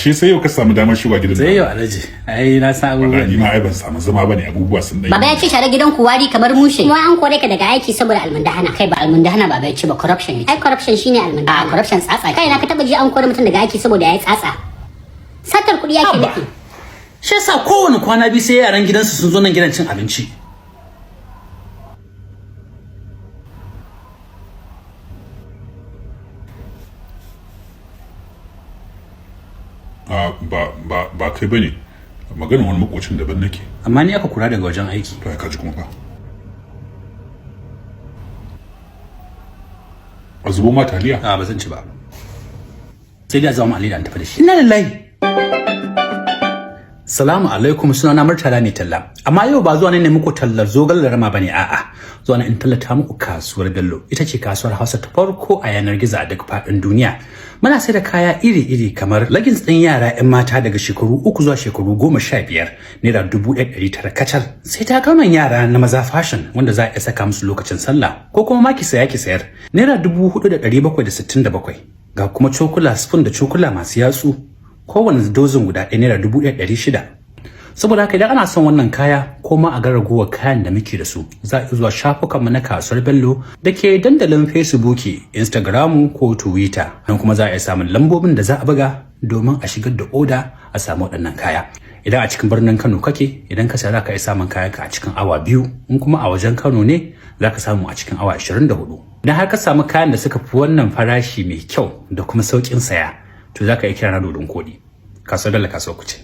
Shi sai yau ka samu damar shiga gidan. Sai yau Alhaji, ai na san Wallahi abubuwan. ni ma ai ban samu zama bane, abubuwa sun dai. Baba ya ce share gidan ku wari kamar mushe. Kuma an kore ka daga aiki saboda almundahana. Kai, ba almundahana baba ya ce ba, corruption ne. Ai corruption shine almundahana. A corruption tsatsa. Kai, na ka taba ji an kore mutum daga aiki saboda yayi tsatsa? Satar kuɗi yake Haba. nufi. Shi yasa kowane kwana 2 sai yaran gidansu sun zo nan gidan cin abinci. A ba kai bane. Maganar wani makocin daban nake. Amma ni aka kura daga wajen aiki. To ai ka ji kuma fa. A zubo ma taliya. A ba zan ci ba. Sai dai a zama Ali da an tafi da shi. Inna lillahi. Salamu alaikum, sunana Murtala mai talla. Amma yau ba zuwa ne muku tallar zogal da rama bane, a'a. Zuwa ne in tallata muku kasuwar Bello. Ita ce kasuwar Hausa ta farko a yanar gizo a duk faɗin duniya. Muna sai da kaya iri-iri kamar leggings ɗin yara 'yan mata daga shekaru 3 zuwa shekaru 15, naira 1,900 kacal. Sai takalman yara na maza fashion wanda za a iya saka musu lokacin sallah ko kuma ma ki saya ki sayar, naira 4,767. Ga kuma cokula, spoon da cokula masu yatsu, kowane dozin guda ɗaya naira 1,600. Saboda haka idan ana son wannan kaya ko ma a ga ragowar kayan da muke da su, za a iya zuwa shafukanmu na kasuwar Bello da ke dandalin Facebook, Instagram ko Twitter. Nan kuma za a iya samun lambobin da za a buga domin a shigar da oda a samu waɗannan kaya. Idan a cikin birnin Kano kake, idan ka saya za ka iya samun kayanka a cikin awa 2. In kuma a wajen Kano ne, za ka samu a cikin awa 24. Idan har ka samu kayan da suka fi wannan farashi mai kyau da kuma sauƙin saya, to za ka iya kira na dodon koɗi. Kasuwar Bello kasuwar ku ce.